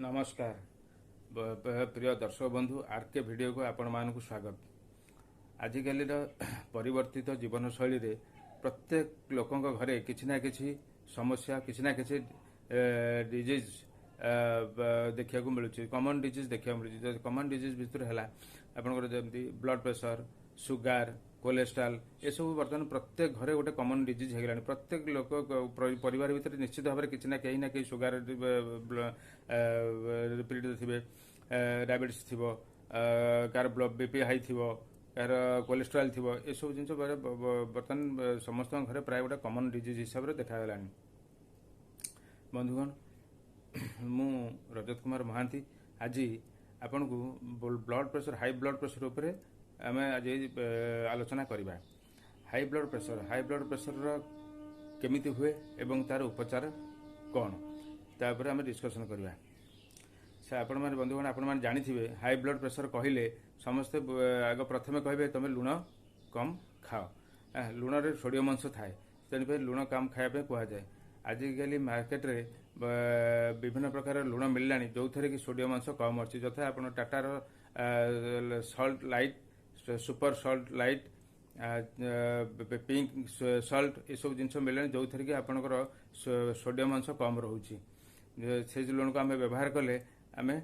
ନମସ୍କାର ପ୍ରିୟ ଦର୍ଶକ ବନ୍ଧୁ, ଆର୍ କେ ଭିଡ଼ିଓକୁ ଆପଣମାନଙ୍କୁ ସ୍ୱାଗତ। ଆଜିକାଲିର ପରିବର୍ତ୍ତିତ ଜୀବନଶୈଳୀରେ ପ୍ରତ୍ୟେକ ଲୋକଙ୍କ ଘରେ କିଛି ନା କିଛି ସମସ୍ୟା, କିଛି ନା କିଛି ଡିଜିଜ୍ ଦେଖିବାକୁ ମିଳୁଛି, କମନ୍ ଡିଜିଜ୍ ଦେଖିବାକୁ ମିଳୁଛି। କମନ୍ ଡିଜିଜ୍ ଭିତରୁ ହେଲା ଆପଣଙ୍କର ଯେମିତି ବ୍ଲଡ୍ ପ୍ରେସର, ସୁଗାର, କୋଲେଷ୍ଟ୍ରଲ୍, ଏସବୁ ବର୍ତ୍ତମାନ ପ୍ରତ୍ୟେକ ଘରେ ଗୋଟେ କମନ୍ ଡିଜିଜ୍ ହେଇଗଲାଣି। ପ୍ରତ୍ୟେକ ଲୋକ ପରିବାର ଭିତରେ ନିଶ୍ଚିତ ଭାବରେ କିଛି ନା କେହି ନା କେହି ସୁଗାର ପୀଡ଼ିତ ଥିବେ, ଡାଇବେଟିସ୍ ଥିବ, କାହାର ବିପି ହାଇ ଥିବ, କାହାର କୋଲେଷ୍ଟ୍ରଲ୍ ଥିବ। ଏସବୁ ଜିନିଷ ବର୍ତ୍ତମାନ ସମସ୍ତଙ୍କ ଘରେ ପ୍ରାୟ ଗୋଟେ କମନ୍ ଡିଜିଜ୍ ହିସାବରେ ଦେଖାଗଲାଣି। ବନ୍ଧୁଗଣ, ମୁଁ ରଜତ କୁମାର ମହାନ୍ତି ଆଜି ଆପଣଙ୍କୁ blood pressure, high blood pressure ଉପରେ ଆମେ ଆଜି ଆଲୋଚନା କରିବା। High blood pressure, high blood ପ୍ରେସରର କେମିତି ହୁଏ ଏବଂ ତାର ଉପଚାର କ'ଣ, ତାପରେ ଆମେ ଡିସ୍କସନ୍ କରିବା। ସେ ଆପଣମାନେ, ବନ୍ଧୁଗଣ, ଆପଣମାନେ ଜାଣିଥିବେ, ହାଇ ବ୍ଲଡ୍ ପ୍ରେସର କହିଲେ ସମସ୍ତେ ଆଗ ପ୍ରଥମେ କହିବେ, ତମେ ଲୁଣ କମ୍ ଖାଅ। ଲୁଣରେ ସୋଡ଼ିୟମ ଅଂଶ ଥାଏ, ତେଣୁକରି ଲୁଣ କମ୍ ଖାଇବା ପାଇଁ କୁହାଯାଏ। ଆଜିକାଲି ମାର୍କେଟରେ ବିଭିନ୍ନ ପ୍ରକାର ଲୁଣ ମିଳିଲାଣି, ଯେଉଁଥିରେ କି ସୋଡ଼ିୟମ ଅଂଶ କମ୍ ଅଛି। ଯଥା ଆପଣ ଟାଟାର salt light, super salt light, pink salt, ଏସବୁ ଜିନିଷ ମିଳିଲାଣି, ଯେଉଁଥିରେ କି ଆପଣଙ୍କର ସୋଡ଼ିୟମ ଅଂଶ କମ୍ ରହୁଛି। ସେ ଲୁଣକୁ ଆମେ ବ୍ୟବହାର କଲେ ଆମେ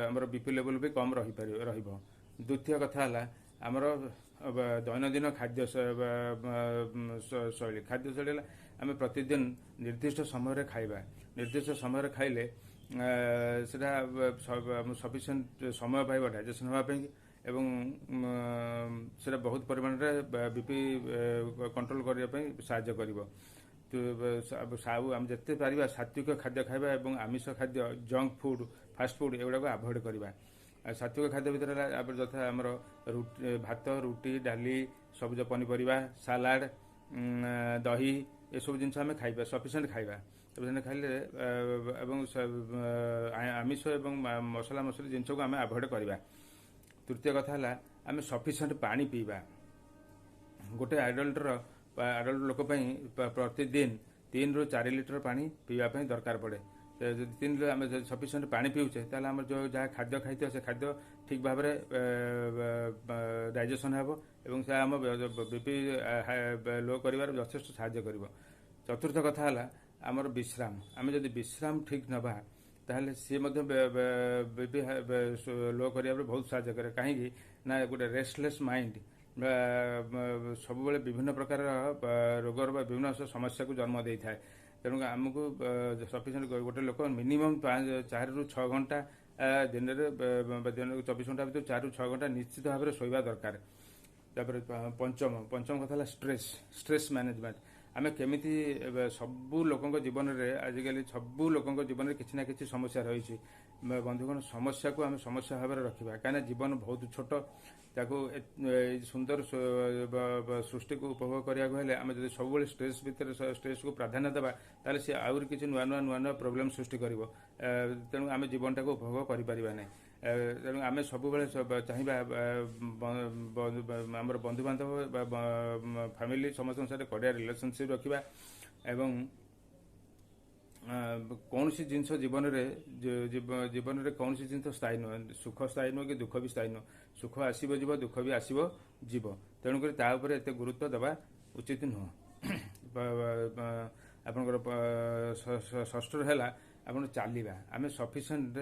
ଆମର ବିପି ଲେଭେଲ ବି କମ୍ ରହିପାରିବ, ରହିବ। ଦ୍ୱିତୀୟ କଥା ହେଲା ଆମର ଦୈନନ୍ଦିନ ଖାଦ୍ୟ ଶୈଳୀ। ଖାଦ୍ୟ ଶୈଳୀ ହେଲା ଆମେ ପ୍ରତିଦିନ ନିର୍ଦ୍ଦିଷ୍ଟ ସମୟରେ ଖାଇବା। ନିର୍ଦ୍ଦିଷ୍ଟ ସମୟରେ ଖାଇଲେ ସେଟା ସଫିସିଏଣ୍ଟ ସମୟ ପାଇବ ଡାଇଜେସନ୍ ହେବା ପାଇଁ ଏବଂ ସେଟା ବହୁତ ପରିମାଣରେ ବିପି କଣ୍ଟ୍ରୋଲ କରିବା ପାଇଁ ସାହାଯ୍ୟ କରିବ। ଆଉ ଆମେ ଯେତେ ପାରିବା ସାତ୍ವಿକ ଖାଦ୍ୟ ଖାଇବା ଏବଂ ଆମିଷ ଖାଦ୍ୟ, ଜଙ୍କ ଫୁଡ୍, ଫାଷ୍ଟ ଫୁଡ୍ ଏଗୁଡ଼ାକୁ ଆଭଏଡ୍ କରିବା। ଆଉ ସାତ୍ବିକ ଖାଦ୍ୟ ଭିତରେ ହେଲା ଯଥା ଆମର ଭାତ, ରୁଟି, ଡାଲି, ସବୁଜ ପନିପରିବା, ସାଲାଡ, ଦହି, ଏସବୁ ଜିନିଷ ଆମେ ଖାଇବା, ସଫିସିଏଣ୍ଟ ଖାଇବା। ସଫିସିଏଣ୍ଟ ଖାଇଲେ ଏବଂ ଆମିଷ ଏବଂ ମସଲା ମସଲି ଜିନିଷକୁ ଆମେ ଆଭଏଡ୍ କରିବା। ତୃତୀୟ କଥା ହେଲା ଆମେ ସଫିସିଏଣ୍ଟ ପାଣି ପିଇବା। ଗୋଟେ ଆଡଲ୍ଟ ଲୋକ ପାଇଁ ପ୍ରତିଦିନ 3ରୁ 4 ଲିଟର ପାଣି ପିଇବା ପାଇଁ ଦରକାର ପଡ଼େ। ଯଦି ଆମେ ସଫିସିଏଣ୍ଟ ପାଣି ପିଉଛେ, ତାହେଲେ ଆମର ଯେଉଁ ଯାହା ଖାଦ୍ୟ ଖାଇଥିବା, ସେ ଖାଦ୍ୟ ଠିକ୍ ଭାବରେ ଡାଇଜେସନ୍ ହେବ ଏବଂ ସେ ଆମ ବିପି ଲୋ କରିବାରେ ଯଥେଷ୍ଟ ସାହାଯ୍ୟ କରିବ। ଚତୁର୍ଥ କଥା ହେଲା ଆମର ବିଶ୍ରାମ। ଆମେ ଯଦି ବିଶ୍ରାମ ଠିକ୍ ନେବା, ତାହେଲେ ସିଏ ମଧ୍ୟ ବିପି ଲୋ କରିବାରେ ବହୁତ ସାହାଯ୍ୟ କରେ। କାହିଁକି ନା ଗୋଟେ ରେଷ୍ଟଲେସ୍ ମାଇଣ୍ଡ ସବୁବେଳେ ବିଭିନ୍ନ ପ୍ରକାର ରୋଗର ବା ବିଭିନ୍ନ ସମସ୍ୟାକୁ ଜନ୍ମ ଦେଇଥାଏ। ତେଣୁ ଆମକୁ ସଫିସିଏଣ୍ଟ, ଗୋଟେ ଲୋକ ମିନିମମ୍ 4ରୁ 6 ଘଣ୍ଟା ଦିନରେ, ଦିନକୁ 24 ଘଣ୍ଟା ଭିତରୁ 4ରୁ 6 ଘଣ୍ଟା ନିଶ୍ଚିତ ଭାବରେ ଶୋଇବା ଦରକାର। ତାପରେ ପଞ୍ଚମ କଥା ହେଲା ଷ୍ଟ୍ରେସ୍, ଷ୍ଟ୍ରେସ୍ ମ୍ୟାନେଜମେଣ୍ଟ। ଆମେ କେମିତି, ସବୁ ଲୋକଙ୍କ ଜୀବନରେ, ଆଜିକାଲି ସବୁ ଲୋକଙ୍କ ଜୀବନରେ କିଛି ନା କିଛି ସମସ୍ୟା ରହିଛି। ବନ୍ଧୁଗଣ, ସମସ୍ୟାକୁ ଆମେ ସମସ୍ୟା ଭାବରେ ରଖିବା, କାହିଁକିନା ଜୀବନ ବହୁତ ଛୋଟ। ତାକୁ ଏଇ ସୁନ୍ଦର ସୃଷ୍ଟିକୁ ଉପଭୋଗ କରିବାକୁ ହେଲେ ଆମେ ଯଦି ସବୁବେଳେ ଷ୍ଟ୍ରେସ୍ ଭିତରେ, ଷ୍ଟ୍ରେସ୍କୁ ପ୍ରାଧାନ୍ୟ ଦେବା, ତାହେଲେ ସେ ଆହୁରି କିଛି ନୂଆ ନୂଆ ନୂଆ ନୂଆ ପ୍ରୋବ୍ଲେମ୍ ସୃଷ୍ଟି କରିବ। ତେଣୁ ଆମେ ଜୀବନଟାକୁ ଉପଭୋଗ କରିପାରିବା ନାହିଁ। ତେଣୁ ଆମେ ସବୁବେଳେ ଚାହିଁବା ଆମର ବନ୍ଧୁବାନ୍ଧବ ବା ଫ୍ୟାମିଲି ସମସ୍ତଙ୍କ ସହିତ କଡ଼ିଆ ରିଲେସନସିପ୍ ରଖିବା। ଏବଂ କୌଣସି ଜିନିଷ ଜୀବନରେ କୌଣସି ଜିନିଷ ସ୍ଥାୟୀ ନୁହେଁ। ସୁଖ ସ୍ଥାୟୀ ନୁହେଁ କି ଦୁଃଖ ବି ସ୍ଥାୟୀ ନୁହେଁ। ସୁଖ ଆସିବ ଯିବ, ଦୁଃଖ ବି ଆସିବ ଯିବ। ତେଣୁକରି ତା ଉପରେ ଏତେ ଗୁରୁତ୍ୱ ଦେବା ଉଚିତ ନୁହଁ। ଆପଣଙ୍କର ଷଷ୍ଠରେ ହେଲା ଆପଣ ଚାଲିବା। ଆମେ ସଫିସିଏଣ୍ଟ,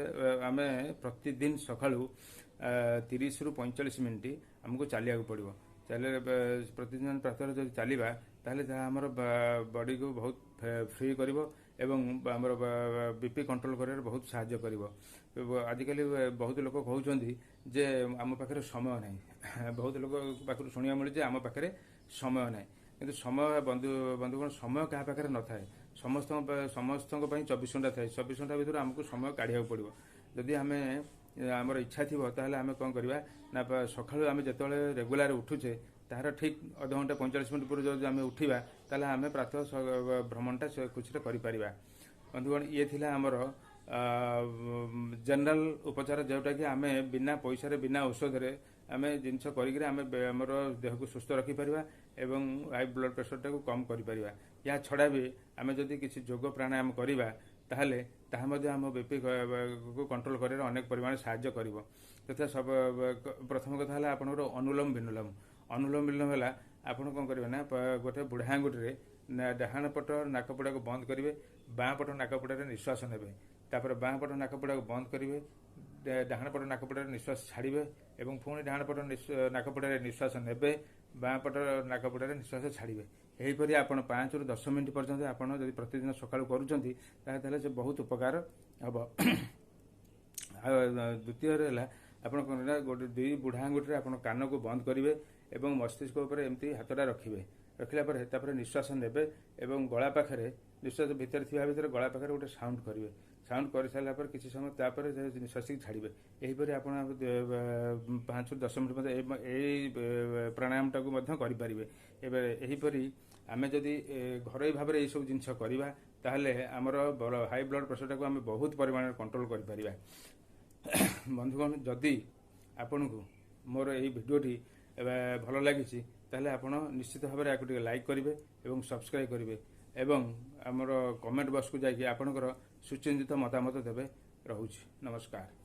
ଆମେ ପ୍ରତିଦିନ ସକାଳୁ 30ରୁ 45 ମିନିଟ୍ ଆମକୁ ଚାଲିବାକୁ ପଡ଼ିବ। ଚାଲିଲେ, ପ୍ରତିଦିନ ପ୍ରାତଃ ଯଦି ଚାଲିବା, ତାହେଲେ ତାହା ଆମର ବଡ଼ିକୁ ବହୁତ ଫ୍ରି କରିବ ଏବଂ ଆମର ବିପି କଣ୍ଟ୍ରୋଲ କରିବାରେ ବହୁତ ସାହାଯ୍ୟ କରିବ। ଆଜିକାଲି ବହୁତ ଲୋକ କହୁଛନ୍ତି ଯେ ଆମ ପାଖରେ ସମୟ ନାହିଁ। ବହୁତ ଲୋକ ପାଖରୁ ଶୁଣିବାକୁ ମିଳୁଛି ଯେ ଆମ ପାଖରେ ସମୟ ନାହିଁ। କିନ୍ତୁ ସମୟ, ବନ୍ଧୁଗଣ, ସମୟ କାହା ପାଖରେ ନଥାଏ। ସମସ୍ତଙ୍କ ପାଇଁ 24 ଘଣ୍ଟା ଥାଏ। 24 ଘଣ୍ଟା ଭିତରୁ ଆମକୁ ସମୟ କାଢ଼ିବାକୁ ପଡ଼ିବ। ଯଦି ଆମେ ଆମର ଇଚ୍ଛା ଥିବ, ତାହେଲେ ଆମେ କ'ଣ କରିବା ନା ସକାଳୁ ଆମେ ଯେତେବେଳେ ରେଗୁଲାର ଉଠୁଛେ, ତାହାର ଠିକ୍ ଅଧଘଣ୍ଟା 45 ମିନିଟ୍ ପୂର୍ବରୁ ଯଦି ଆମେ ଉଠିବା, ତାହେଲେ ଆମେ ପ୍ରାତଃ ଭ୍ରମଣଟା ସେ ଖୁସିରେ କରିପାରିବା। ବନ୍ଧୁଗଣ, ଇଏ ଥିଲା ଆମର ଜେନେରାଲ ଉପଚାର, ଯେଉଁଟାକି ଆମେ ବିନା ପଇସାରେ, ବିନା ଔଷଧରେ ଆମେ ଜିନିଷ କରିକିରି ଆମେ ଆମର ଦେହକୁ ସୁସ୍ଥ ରଖିପାରିବା ଏବଂ ହାଇ ବ୍ଲଡ୍ ପ୍ରେସରଟାକୁ କମ୍ କରିପାରିବା। ଏହା ଛଡ଼ା ବି ଆମେ ଯଦି କିଛି ଯୋଗ ପ୍ରାଣାୟାମ କରିବା, ତାହେଲେ ତାହା ମଧ୍ୟ ଆମ ବିପି କୁ କଣ୍ଟ୍ରୋଲ କରିବାରେ ଅନେକ ପରିମାଣରେ ସାହାଯ୍ୟ କରିବ। ତଥା ପ୍ରଥମ କଥା ହେଲା ଆପଣଙ୍କର ଅନୁଲୋମ ବିଲୋମ। ଅନୁଲୋମ ବିଲୋମ ହେଲା ଆପଣ କ'ଣ କରିବେ ନା, ଗୋଟେ ବୁଢ଼ା ଆଙ୍ଗୁଠିରେ ଡାହାଣ ପଟ ନାକପୋଡ଼ାକୁ ବନ୍ଦ କରିବେ, ବାଁ ପଟ ନାକପୋଡ଼ାରେ ନିଶ୍ୱାସ ନେବେ। ତାପରେ ବାଁ ପଟ ନାକପୋଡ଼ାକୁ ବନ୍ଦ କରିବେ, ଡାହାଣ ପଟ ନାକପୋଡ଼ାରେ ନିଶ୍ୱାସ ଛାଡ଼ିବେ ଏବଂ ପୁଣି ଡାହାଣ ପଟ ନାକପୋଡ଼ାରେ ନିଶ୍ୱାସ ନେବେ, ବାଁ ପଟ ନାକପୋଡ଼ାରେ ନିଶ୍ୱାସ ଛାଡ଼ିବେ। ଏହିପରି ଆପଣ 5ରୁ 10 ମିନିଟ୍ ପର୍ଯ୍ୟନ୍ତ ଆପଣ ଯଦି ପ୍ରତିଦିନ ସକାଳୁ କରୁଛନ୍ତି, ତାହେଲେ ସେ ବହୁତ ଉପକାର ହେବ। ଆଉ ଦ୍ୱିତୀୟରେ ହେଲା ଆପଣ କ'ଣ ନା, ଗୋଟେ ଦୁଇ ବୁଢ଼ା ଆଙ୍ଗୁଠିରେ ଆପଣ କାନକୁ ବନ୍ଦ କରିବେ ଏବଂ ମସ୍ତିଷ୍କ ଉପରେ ଏମିତି ହାତଟା ରଖିବେ। ରଖିଲା ପରେ ତାପରେ ନିଶ୍ୱାସ ନେବେ ଏବଂ ଗଳା ପାଖରେ ନିଶ୍ୱାସ ଭିତରେ ଥିବା ଭିତରେ ଗଳା ପାଖରେ ଗୋଟେ ସାଉଣ୍ଡ କରିବେ। ସାଉଣ୍ଡ କରିସାରିଲା ପରେ କିଛି ସମୟ ତାପରେ ନିଶ୍ୱାସଟିକୁ ଛାଡ଼ିବେ। ଏହିପରି ଆପଣ 5ରୁ 10 ମିନିଟ୍ ମଧ୍ୟ ଏଇ ପ୍ରାଣାୟାମଟାକୁ ମଧ୍ୟ କରିପାରିବେ। ଏବେ ଏହିପରି ଆମେ ଯଦି ଘରୋଇ ଭାବରେ ଏଇସବୁ ଜିନିଷ କରିବା, ତାହେଲେ ଆମର ହାଇ ବ୍ଲଡ଼ ପ୍ରେସରଟାକୁ ଆମେ ବହୁତ ପରିମାଣରେ କଣ୍ଟ୍ରୋଲ କରିପାରିବା। ବନ୍ଧୁଗଣ, ଯଦି ଆପଣଙ୍କୁ ମୋର ଏହି ଭିଡ଼ିଓଟି ଭଲ ଲାଗିଛି, ତାହେଲେ ଆପଣ ନିଶ୍ଚିତ ଭାବରେ ଏହାକୁ ଟିକେ ଲାଇକ୍ କରିବେ ଏବଂ ସବସ୍କ୍ରାଇବ୍ କରିବେ ଏବଂ ଆମର କମେଣ୍ଟ ବକ୍ସକୁ ଯାଇକି ଆପଣଙ୍କର ସୁଚିନ୍ତିତ ମତାମତ ଦେବେ। ରହୁଛି, ନମସ୍କାର।